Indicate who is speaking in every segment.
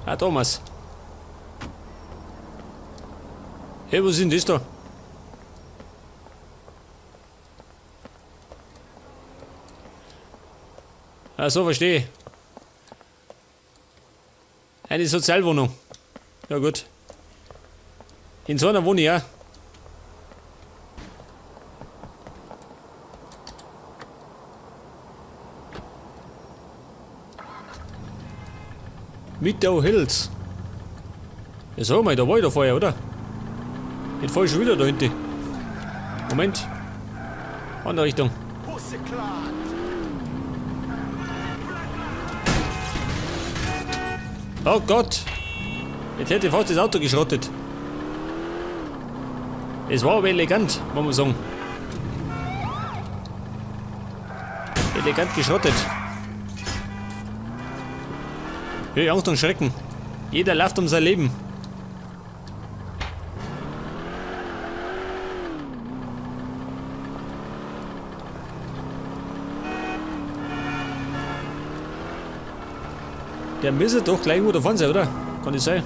Speaker 1: Ah, Thomas. Hey, was ist denn das da? Ah, so, verstehe. Eine Sozialwohnung. Ja gut. In so einer wohne ich auch. Meadow Hills. Ja, sag mal, da war ich da vorher, oder? Jetzt fahr ich schon wieder da hinten. Moment. Andere Richtung. Oh Gott! Jetzt hätte ich fast das Auto geschrottet. Es war aber elegant, muss man sagen. Elegant geschrottet. Hey, Angst und Schrecken. Jeder läuft um sein Leben. Der müsste doch gleich irgendwo davon sein, oder? Kann das sein?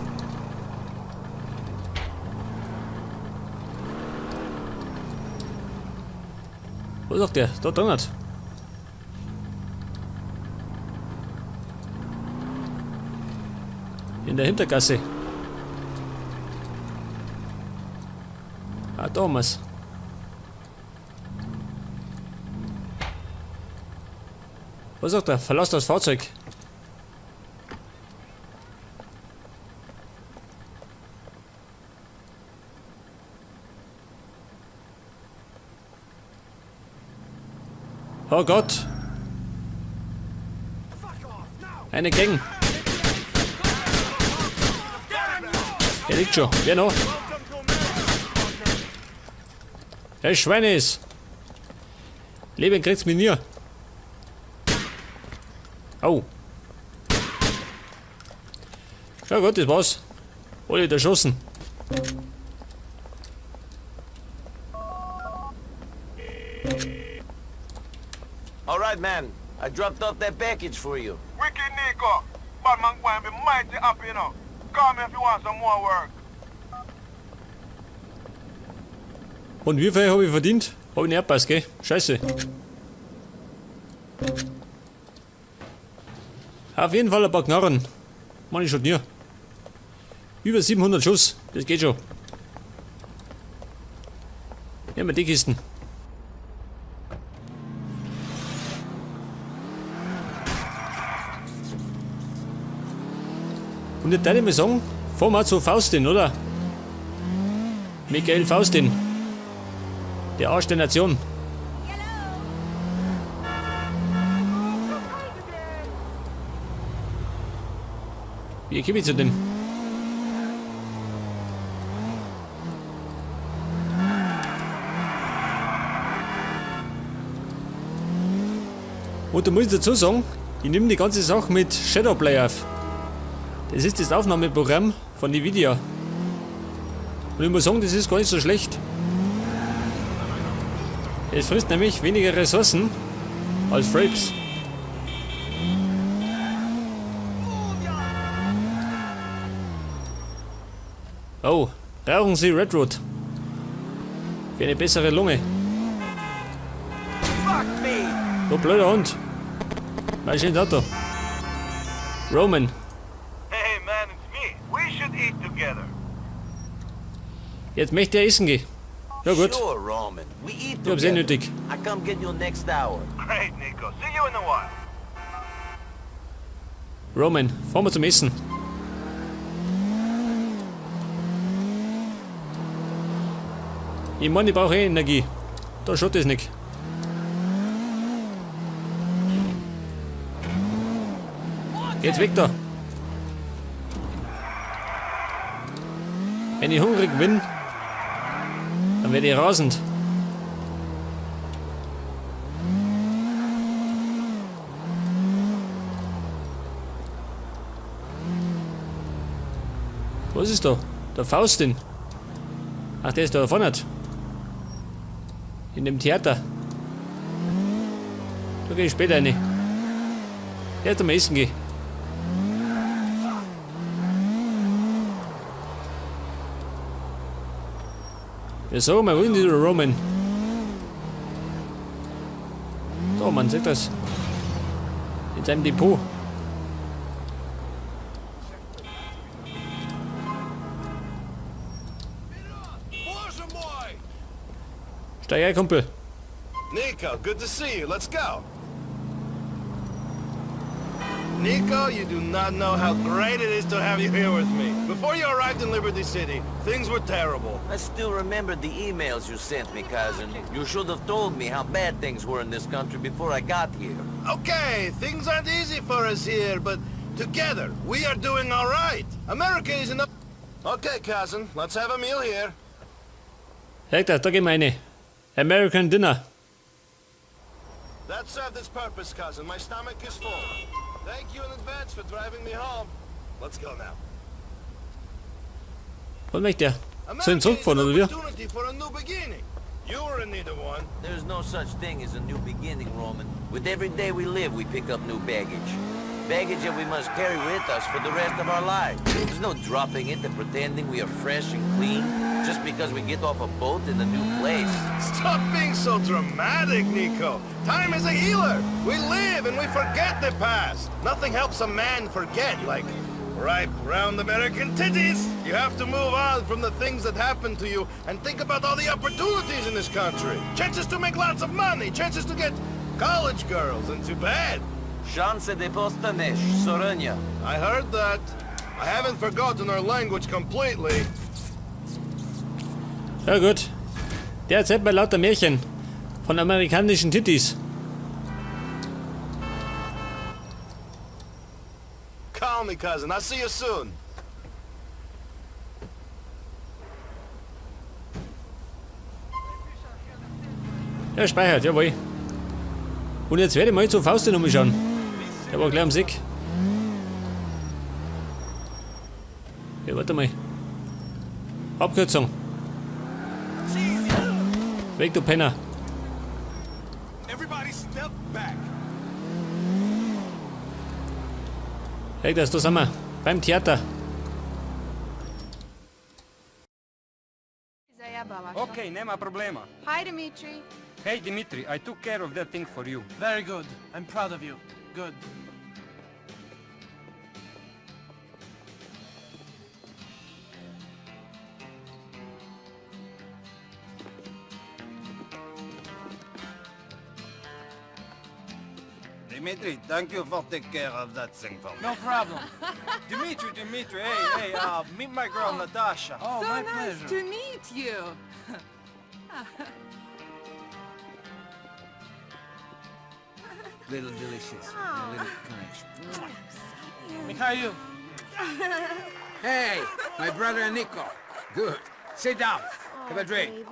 Speaker 1: Wo ist auch der? Da donnert. In der Hintergasse. Ah, Thomas. Was sagt er? Verlass das Fahrzeug. Oh Gott. Eine Gang. Der liegt schon. Wer noch? Herr Schweines. Leben kriegt's mit mir. Au. Ja gut, das war's. Alle erschossen.
Speaker 2: All right, man. I dropped off that package for you.
Speaker 3: Wicked Nico. Bad man going to be mighty happy, you know. Call me if you want some more work.
Speaker 1: Und wie viel habe ich verdient? Hab ich nicht abpasst, gell? Scheiße. Auf jeden Fall ein paar Knarren. Mann, ich schon nie. Über 700 Schuss. Das geht schon. Nehmen wir die Kisten. Und jetzt würde ich mal sagen, fahren wir zu Faustin, oder? Michael Faustin. Der Arsch der Nation. Wie komme ich zu dem? Und da muss ich dazu sagen, ich nehme die ganze Sache mit Shadowplay auf. Das ist das Aufnahmeprogramm von Nvidia. Und ich muss sagen, das ist gar nicht so schlecht. Es frisst nämlich weniger Ressourcen als Fraps. Oh, rauchen Sie Redwood. Für eine bessere Lunge. Du blöder Hund. Mein schönes Auto. Roman.
Speaker 3: Hey man, it's me. We should eat together.
Speaker 1: Jetzt möchte er essen gehen. Ja gut.
Speaker 2: Sure, Roman. We eat
Speaker 1: Ich hab's eh
Speaker 2: together.
Speaker 1: nötig.
Speaker 2: I come get you next hour.
Speaker 3: Great, Nico. See you in a while.
Speaker 1: Roman, fahren wir zum Essen. Ich meine, ich brauche eh Energie. Da schaut es nicht. Jetzt weg da. Wenn ich hungrig bin, dann werde ich rasend. Was ist da? Der Faustin. Ach, der ist da vorne. In dem Theater. Da geh ich später rein. Erst einmal essen gehen. Ja, sag mal, wo ist denn dieser Roman? Da, man sieht das. In seinem Depot. Steig ein, Kumpel.
Speaker 4: Niko, good to see you. Let's go. Niko, you do not know how great it is to have you here with me. Before you arrived in Liberty City, things were terrible.
Speaker 2: I still remember the emails you sent me, cousin. You should have told me how bad things were in this country before I got here.
Speaker 4: Okay, things aren't easy for us here, but together, we are doing all right. America is in the... Okay, cousin, let's have a meal here.
Speaker 1: Hector, da gehen wir rein. American Dinner.
Speaker 4: That served its purpose, cousin. My stomach is full. Thank you in advance for driving me home. Let's go now.
Speaker 1: Was möchte er? Soll
Speaker 4: America
Speaker 1: ich zurückfahren,
Speaker 4: is an
Speaker 1: oder wie?
Speaker 4: opportunity for a new beginning. You were in need of one.
Speaker 2: There's no such thing as a new beginning, Roman. With every day we live, we pick up new baggage. Baggage that we must carry with us for the rest of our lives. There's no dropping it and pretending we are fresh and clean just because we get off a boat in a new place.
Speaker 4: Stop being so dramatic, Niko. Time is a healer. We live and we forget the past. Nothing helps a man forget like ripe, round American titties. You have to move on from the things that happened to you and think about all the opportunities in this country. Chances to make lots of money, chances to get college girls into bed.
Speaker 2: Шансы de postanеш, Soronya.
Speaker 4: I heard that. I haven't forgotten our language completely.
Speaker 1: Ja gut. Der erzählt mir lauter Märchen von amerikanischen Titties.
Speaker 4: Call me, cousin. I'll see you soon.
Speaker 1: Ja, speichert, jawohl. Und jetzt werde ich mal zu Faustin umschauen. Der war gleich am Sick. Ja, warte mal. Abkürzung. Weg, du Penner.
Speaker 4: Everybody step back.
Speaker 1: Hey, das, da sind wir. Beim Theater.
Speaker 5: Zajebavaš.
Speaker 6: Okay, nema problema.
Speaker 5: Hi, Dimitri.
Speaker 6: Hey Dimitri, I took care of that thing for you.
Speaker 7: Very good. I'm proud of you. Good.
Speaker 4: Dimitri, thank you for taking care of that thing for me.
Speaker 7: No problem.
Speaker 6: Dimitri, Dimitri, hey, hey, meet my girl Natasha.
Speaker 7: Oh,
Speaker 5: so
Speaker 7: my
Speaker 5: nice
Speaker 7: pleasure.
Speaker 5: to meet you.
Speaker 8: Little delicious, a little crunch.
Speaker 7: Mikhail,
Speaker 8: Hey, my brother Niko. Good. Sit down. Have a drink.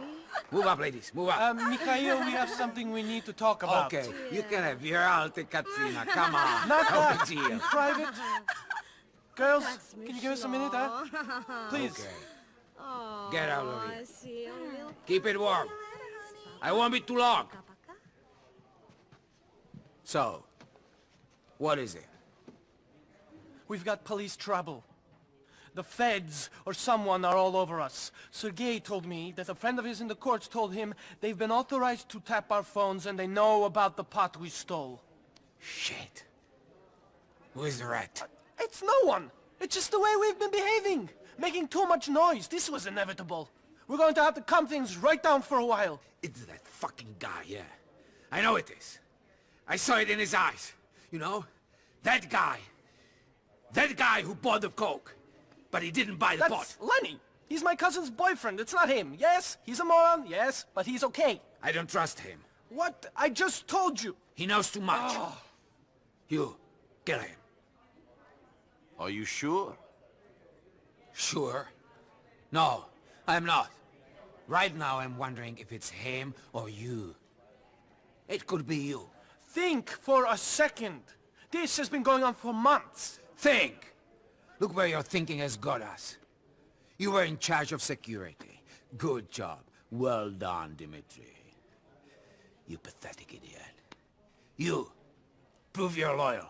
Speaker 8: Move up, ladies. Move up.
Speaker 7: Mikhail, we have something we need to talk about.
Speaker 8: okay, you can have your I'll take Katrina. Come on.
Speaker 7: Not
Speaker 8: no
Speaker 7: that.
Speaker 8: big deal.
Speaker 7: In private. Girls, can you give us a minute, huh? Please.
Speaker 8: Okay. Get out of here. Keep it warm. I won't be too long. So, what is it?
Speaker 7: We've got police trouble. The feds or someone are all over us. Sergei told me that a friend of his in the courts told him they've been authorized to tap our phones and they know about the pot we stole.
Speaker 8: Shit. Who is the rat?
Speaker 7: It's no one. It's just the way we've been behaving. Making too much noise. This was inevitable. We're going to have to calm things right down for a while.
Speaker 8: It's that fucking guy, yeah. I know it is. I saw it in his eyes. You know? That guy. That guy who bought the coke. But he didn't buy the
Speaker 7: That's
Speaker 8: pot.
Speaker 7: Lenny. He's my cousin's boyfriend. It's not him. Yes, he's a moron. Yes, but he's okay.
Speaker 8: I don't trust him.
Speaker 7: What? I just told you.
Speaker 8: He knows too much. You, kill him.
Speaker 2: Are you sure?
Speaker 8: Sure? No, I'm not. Right now I'm wondering if it's him or you. It could be you.
Speaker 7: Think for a second. This has been going on for months.
Speaker 8: Think! Look where your thinking has got us. You were in charge of security. Good job. Well done, Dimitri. You pathetic idiot. You, prove you're loyal.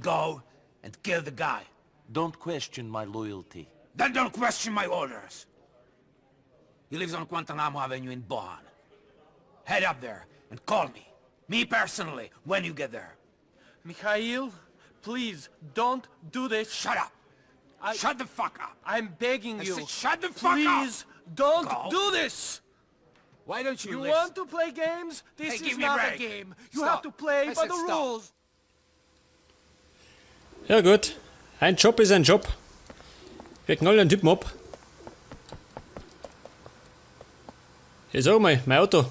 Speaker 8: Go and kill the guy.
Speaker 2: Don't question my loyalty.
Speaker 8: Then don't question my orders. He lives on Guantanamo Avenue in Bohan. Head up there and call me. Me personally, when you get there.
Speaker 7: Mikhail, please, don't do this.
Speaker 8: Shut up! Shut the fuck up!
Speaker 7: I'm begging
Speaker 8: I
Speaker 7: you.
Speaker 8: said shut the fuck up!
Speaker 7: Please, don't
Speaker 8: Go.
Speaker 7: do this!
Speaker 8: Why don't you
Speaker 7: You
Speaker 8: listen?
Speaker 7: want to play games? This
Speaker 8: Hey,
Speaker 7: is
Speaker 8: give me a
Speaker 7: not a
Speaker 8: break.
Speaker 7: game. You
Speaker 8: Stop.
Speaker 7: have to play
Speaker 8: I
Speaker 7: by
Speaker 8: said
Speaker 7: the
Speaker 8: stop.
Speaker 7: rules.
Speaker 1: Ja gut, ein Job ist ein Job. Wir knallen den Typen ab. Jetzt sag mal, mein Auto.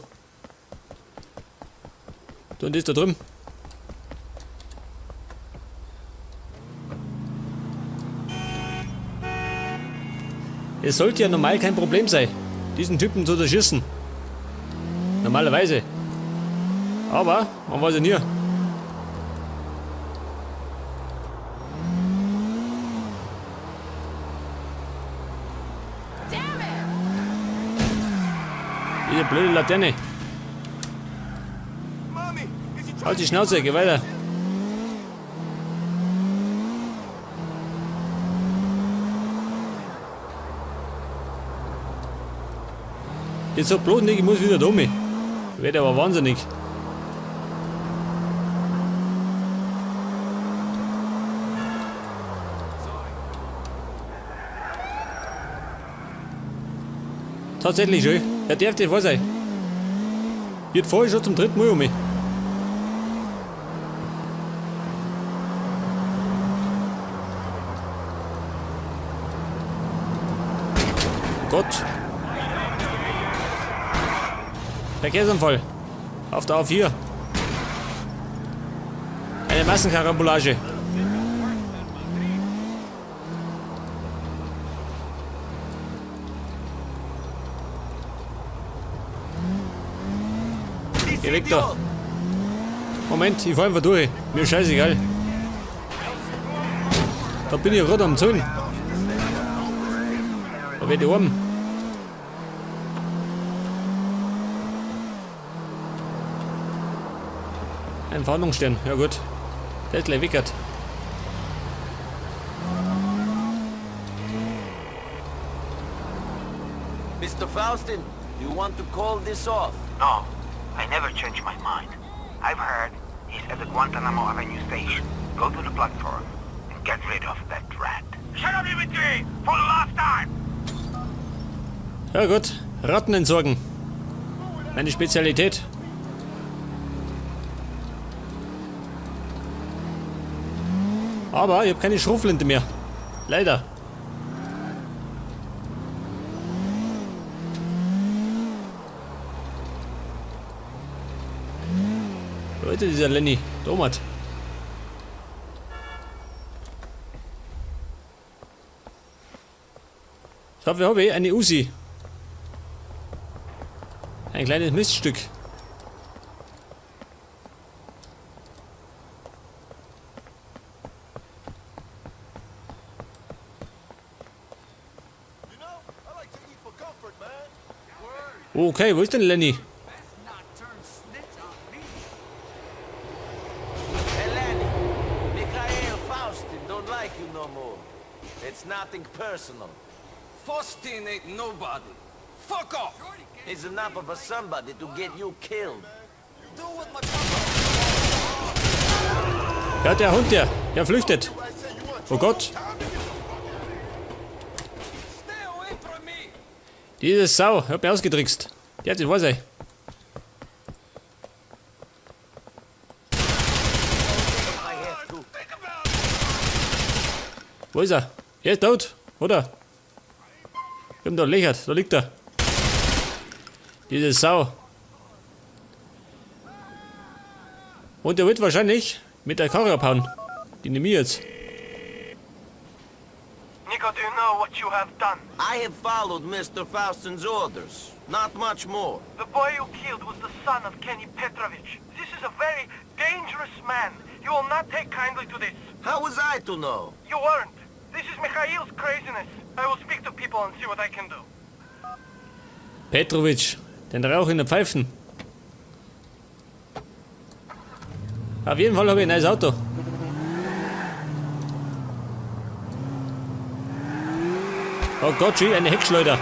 Speaker 1: Da und ist da drüben. Es sollte ja normal kein Problem sein, diesen Typen zu erschießen. Normalerweise. Aber man weiß ja nie. Diese blöde Laterne. Halt die Schnauze, geh weiter. Jetzt sag bloß nicht, ich muss wieder da mit. Ich werde aber wahnsinnig. Tatsächlich schön. Er darf nicht wahr sein. Jetzt fahre ich schon zum dritten Mal um mich. Gott. Verkehrsunfall. Auf der A4. Eine Massenkarambolage. Geh weg da. Moment, ich fahr einfach durch. Mir scheißegal. Da bin ich ja gerade am Zahlen. Da werd ich arm. Ein Fahndungsstern, ja gut. Der ist gleich weggert.
Speaker 2: Mr. Faustin, do you want to call this off?
Speaker 5: No, I never change my mind. I've heard he's at the Guantanamo Avenue station. Go to the platform and get rid of that rat. Shut up, Dimitri! For the last time!
Speaker 1: Ja gut, Ratten entsorgen. Meine Spezialität. Aber ich habe keine Schrotflinte mehr. Leider. Leute, dieser Lenny. Domat. So, wir haben eine Uzi. Ein kleines Miststück. Okay, wo ist denn Lenny?
Speaker 2: Hey, Lenny, Mikhail Faustin don't like you no more. It's nothing personal.
Speaker 6: Faustin ain't nobody. Fuck off!
Speaker 2: He's enough of a somebody to get you killed.
Speaker 6: Do what my papa...
Speaker 1: Ja, der Hund, der flüchtet. Oh Gott,
Speaker 6: Stay away from me!
Speaker 1: diese Sau hat mich ausgetrickst. Die hat sich wahr sein.
Speaker 2: I have to.
Speaker 1: Wo ist er? Er ist tot, oder? Ich hab ihn da lächert, da liegt er. Diese Sau. Und er wird wahrscheinlich mit der Karre abhauen. Die nehme ich jetzt.
Speaker 7: Nico, do you know what you have done?
Speaker 2: I have followed Mr. Faustin's orders. Not much more.
Speaker 7: The boy you killed was the son of Kenny Petrovich. This is a very dangerous man. He will not take kindly to this.
Speaker 2: How was I to know?
Speaker 7: You weren't. This is Mikhail's craziness. I will speak to people and see what I can do.
Speaker 1: Petrovic, den Rauch in der Pfeifen. Auf jeden Fall habe ich ein neues Auto. Oh Gott, schön, eine Heckschleuder.